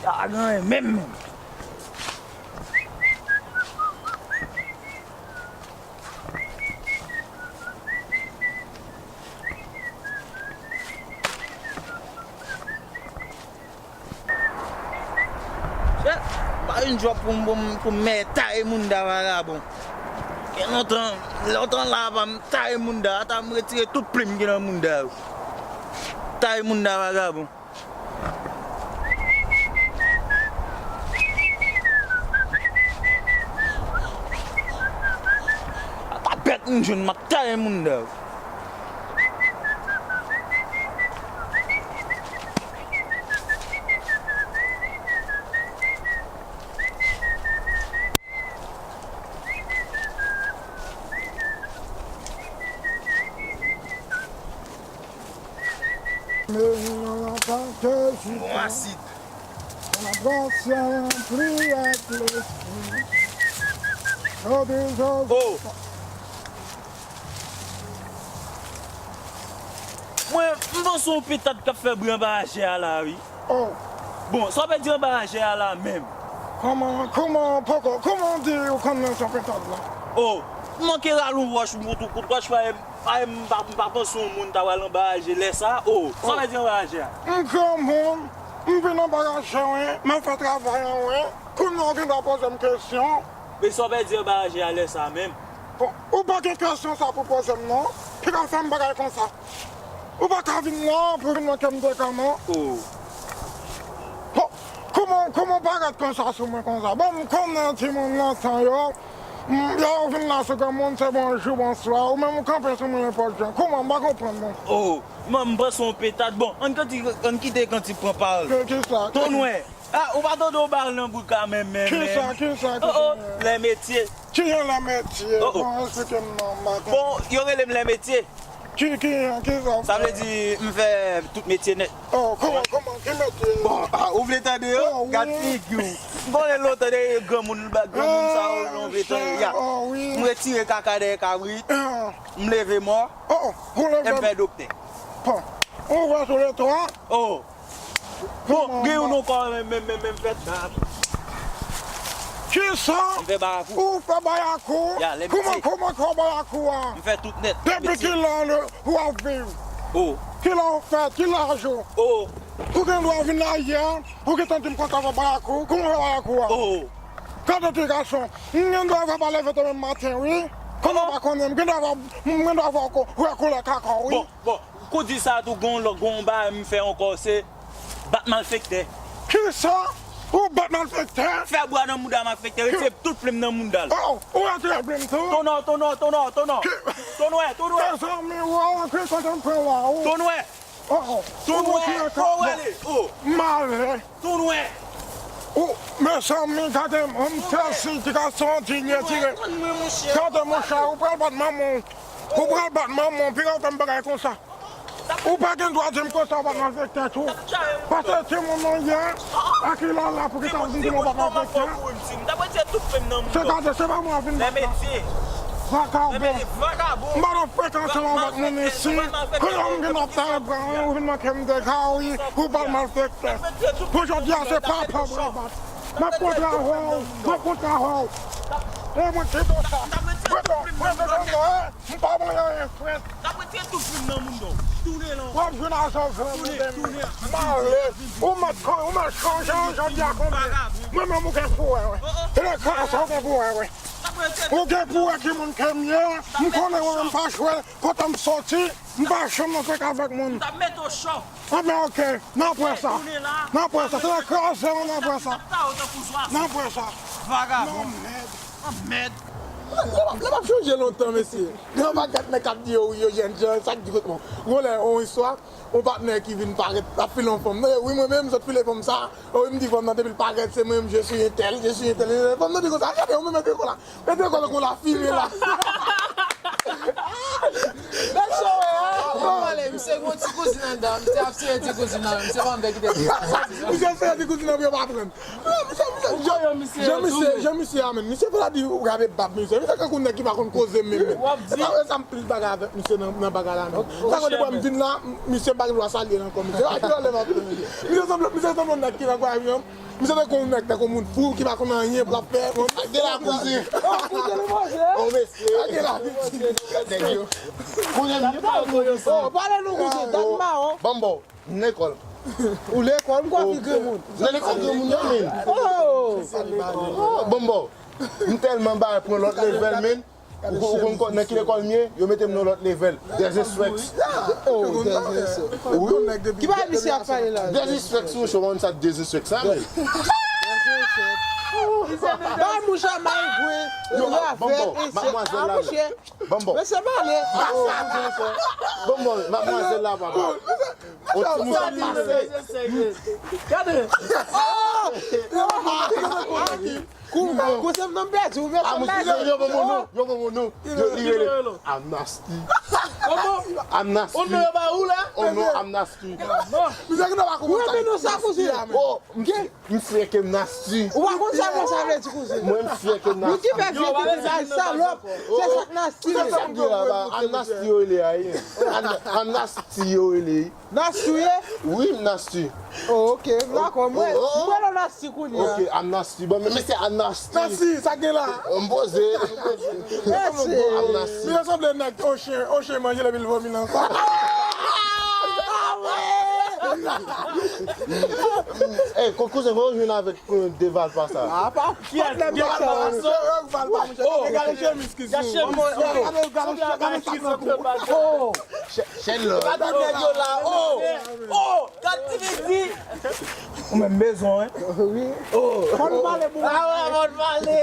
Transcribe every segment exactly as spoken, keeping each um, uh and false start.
Pa gen anyen menm, menm. Chè, m pa vin jòb pou m, pou m, pou m mèt taye moun da vagabon. Gen lontan, lontan la pa m taye moun da, ata m retire tout plim ki nan moun da yo. Taye moun da vagabon. Ata bèt m jwenn, m ap taye moun da yo. Bon asid. Oh. Mwen, m panse yon petat k ap fè bri anba ajè a la, wi. Oh. Bon, sa w vle di anba ajè a la menm? Kòman, kòman, poko, kòman w di ou konn nan son petat la? Oh, m manke rale yon wòch, m fout yon kout wòch, pa, pa, m pa, m pa panse yon moun ta pral anba ajè lè sa. Oh, sa w vle di anba ajè a? M granmoun, m vin anba ajè, wi, m ap fè travay an, wi. Kounye a w gen dwa poze m kesyon. Men sa w vle di anba ajè a lè sa menm? Bon, ou pa gen kesyon sa pou poze m non. Piga fè m bagay konsa. Ou pa ka vin la pou vin manke m de kanman. Oh. Bon, kòman, kòman w parèt konsa sou mwen konsa? Bon, m konnen timoun lontan yo, m, lè yo vin la sou granmoun, se bonjou, bonswa. Ou menm ou kanpe sou mwen nenpòt jan. Kòman? M pa konprann non. Oh, man, m panse yon petat. Bon, ann kanti, ann kite kanti pran pawòl. Ke, kisa? Tonwè. Ah, ou pa tande yo ba l nan bouk a menm, menm, menm. Kisa, kisa, kisa? Oh, oh, lè metye. Ki jan lè metye? Oh, oh. Bon, esplike m non, m pa konn. Bon, yo rele m lè metye. Ki, ki, kisa w fè? Sa vle di, m fè tout metye nèt. Oh, kòman, kòman, ki metye? Bon, ah, ou vle tande yo? Oh, wi. Gad figi w. M konnen lontan de granmoun, granmoun sa yo, nou vle tande. Ya. Oh, wi. M retire kaka dèyè kabrit. Ah. M leve mò. Oh, oh, ou leve. E m fè doktè. Bon, ou wè sou le twa? Oh. Bon, gen youn ankò menm, menm, menm, menm fèt. Kisa? M fè bayakou. Ou fè bayakou? Ya, lè m ti. Kòman, kòman, kòman bayakou a? M fè tout nèt. Depi kilè ou ap viv? Oh. Kilè ou fèt? Ki laj ou? Oh. Ou gen dwa vin la yè, ou gentan di m konsa fè bayakou. Kòman fè bayakou a? Oh. Gade ti gason, m gen dwa fè pale vete menm maten, wi. Kòman ou pa konnen? M gen dwa fè, m gen dwa fè ou wè koulè kaka w, wi. Bon, bon. Kou di sa tou, gon lòt, gon bagay m fè ankò, se bat malfektè. Kisa? Ou bat malfektè? Fè bwa nan mouda malfektè, retire tout plim nan mouda l. Oh, ou retire plim tou? Tonò, tonò, tonò, tonò. Tonwè, tonwè. Mezanmi, ou wè ki kote m pran la, ou. Tonwè. Oh, oh. Tonwè, oh, wè li, oh. Malè. Tonwè. Ou, mezanmi, gade m, m sezi, ti gason, di retire. Gade, monchè, ou pral bat manman w. Ou pral bat manman w, piga w fè m bagay konsa. Ou pa gen dwa di m konsa, w pa malfektè tou. Paske timoun nou ye, a ki lè la pou ki ta vin di m w pa malfektè? Se gade, se pa mwen vin bat la. Vakabon. M pa nan frekans ansanm avèk moun isi. Kounye a m gen ap taye bra w, ou vin manke m dega, wi, ou pa malfektè. Pou jodi a, se papa w m pral bat. M ap kontre avè w, m ap kontre avè w. E mwen ki do sa. Mwen do, mwen do, mwen do, eh. M pa manyen anyen frèt. N ap retire tout plim nan moun do. Tounen non. W ap jwenn a zòzò mouda. Malè. Ou mèt, ou mèt chanje an jodi a konbyen. Mwen menm ou gen pou wè, wè. Se nan kras ou gen pou wè, wè. Ou gen pou wè ki moun ke m ye. M konnen ou menm pa jwe. Kote m soti, m pa janm nan fèk avèk moun. M t ap mete w chò. Anben, oke. N ap wè sa. N ap wè sa. Se nan kraze w, n ap wè sa. N ap wè sa. Vagabon. Anmèd. Anmèd. Lè m ap, lè m ap chonje lontan, mesye. Gen yon pakèt nèg k ap di yo, wi, yo jèn jan, sa k di kote mwen. Gon lè, yon istwa, yon patnè ki vin parèt, l ap file yon fanm. Tande, wi, mwen menm, m sot file fanm sa. Wi, m di fanm nan, depi l parèt, se mwen menm, je suis un tel, je suis un tel. Fanm nan di konsa, gade, ou menm, mete kò la. Mete kò la, kò la, file la. Gad sa w wè a. Mwen pale, misye gen yon ti kouzin anndan, misye ap sere ti kouzin nan, misye pa vle kite ti kouzin nan. Misye ap sere ti kouzin nan pou yo pa pran. Misye, misye Jan misye, jan misye a menm, misye fè la di ou gade bab misye. Misye kankou nèg ki pa konn koze menm menm. E sa, e sa m plis bagay avèk misye nan, nan bagay la menm. Sa kote pou m vin la, misye m pa gen dwa salye l ankò misye. A ki lè m ap misye sanble, misye sanble yon nèg ki nan kwa yon. Misye tankou yon nèg, tankou moun fou ki pa konn anyen pou l ap fè. Bon, de la kouzen. O mesye. Nèg yo. Kounye a misye pa yon moun. Pale nou kouzen, dat mawon. Bambo. M lekòl. Ou lekòl, m kwè fi granmoun. Nan lekòl granmoun yo menm. Oh! Oh, Bambo. M tèlman bay pran lòt level menm. Ou konn, ou konn nan ki lekòl m ye? Yo mete m nan lòt level. Des instructs. Oh, des instructs. Ki bagay misye ap pale la? Des instructs, ou konn sa des instructs sa menm? Ba mouche a malgre. Yo, Bambo, madmwazèl la menm. Bambo. Mesye pale. Bambo, madmwazèl la papa. On ti moun ap pase. Gade. Kou, kou se m nan pèdi, ou mesye pale. Yo bon moun nou, yo bon moun nou. Yo li rele. I'm nasty. Kòman? I'm nasty. On non yo ba ou la? Oh non, I'm nasty. Misye ki nan pa konprann sa. Ou renmen non sa kouzen? Oh, m fyè ke m nasty. Ou pa konn sa mwen sa vle di kouzen. Mwen m fyè ke m nasty. Nou ki fè vye timoun di salòp, se sa k nasty. Se sa m gen la ba, I'm nasty yo rele a ye. I'm nasty yo rele. Nasty ou ye? Wi, m nasty. Oh, ok, m dakò. Mwen, mwen nan nasty kounye a. Ok, I'm nasty. Bon, men, men se I'm nasty. Nasty, sa gen la? M poze. Mèsi. I'm nasty. Li sanble nèg Ochen, Ochen manje depi l vomi nan kò. Ey, kou-, kouzen, kòman w jwenn avèk, euh, de valpa sa? A pa, ki a de valpa sa? Valpa, monchè. Gade chemiz ki sou. Gade, gade, gade, gade sa nan kou. Oh! Chèn lò. Gade nèg yo la. Oh! Oh! Gade ti vidi. Ou menm bezwen, wi. Oh! Fò n pale pou. Ah, wè, fò n pale.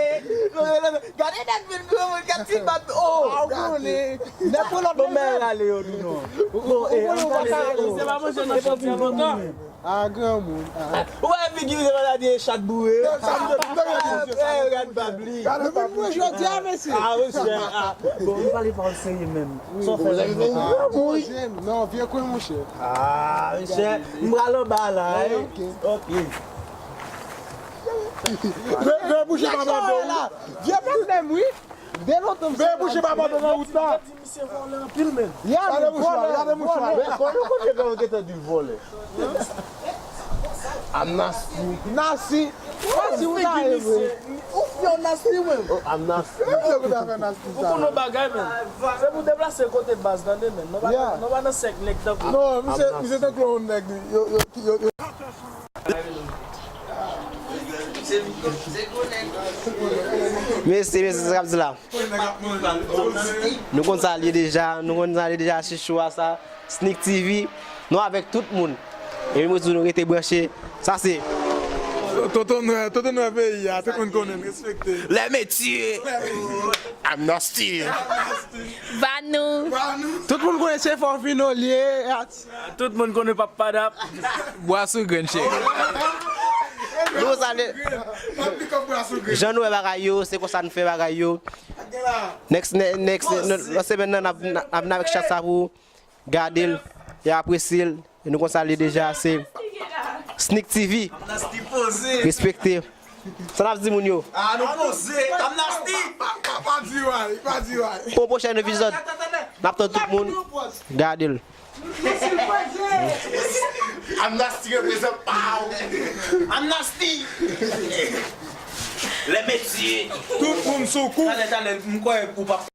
Gade nèg vin gwo, gade ti bab. Oh! Ah, ou konnen. Nèg pou lòt. Bon, men rale yo tou non. Bon, e, an pale de se pa manje nan chanti lontan. Ah, granmoun. Ah. Ou pa figi se maladi e chat boure. Frè, gad bab li. Gade bab li. Jodi a, mesye. Ah, mesye. Ah, bon, m pale pawòl serye menm. Sa w fè menm lontan? Ah, bon, non, vye kwen, monchè. Ah, mesye, m pral anba la, wi. Ok. Ok. Vye, vye bouche pa bò la. Vye pwoblèm, wi. De lontan m se la. Vye bouche pa bò nan wout la. Misye vòlè anpil menm. Gade mouchwa, gade mouchwa. Men konnen, konnen yo gentan di l vòlè. I'm nasty. Nasty. Nasty ou ta ye vre. Ou fè w nasty menm. Oh, I'm nasty. Ou konn yon bagay menm. Se pou deplase kote baz tande menm. Nou pa nan, nou pa nan sèk nèg tankou. Non, misye, misye tankou yon nèg. Yo, yo, yo, yo. Mesye, mesye, sa k ap di la. Nou konn sa l ye deja, nou konn sa l ye deja, se show a sa. Sneak T V, nou avèk tout moun. E menm tou nou rete branche. Sa se Tonton Nwè, Tonton Nwè peyi a, tout moun konnen l, respekte. Les Métiers. I'm nasty. Vanou. Tout moun konnen se Fò Vino l ye. Tout moun konnen Pap Padap. Bwa sou grenn, cheri. Nou salye. Jan nou wè bagay yo, se konsa nou fè bagay yo. Next, ne-, next, nan, nan semèn nan, n ap, n ap, n ap vin avèk chat sa pou gade l, e apresye l. E nou konn sa l ye deja, se Sneak T V. Respekte. Sa n ap di moun yo? Ah, nou poze. Amnasty. Pa, pa, pa di way, pa di way. Pou yon pwochèn epizòd, n ap tann tout moun. Gade l. Amnasty reprezant pa w. Amnasty. Les Métiers. Tout moun sou kou. Talè, talè, m kwè ou p ap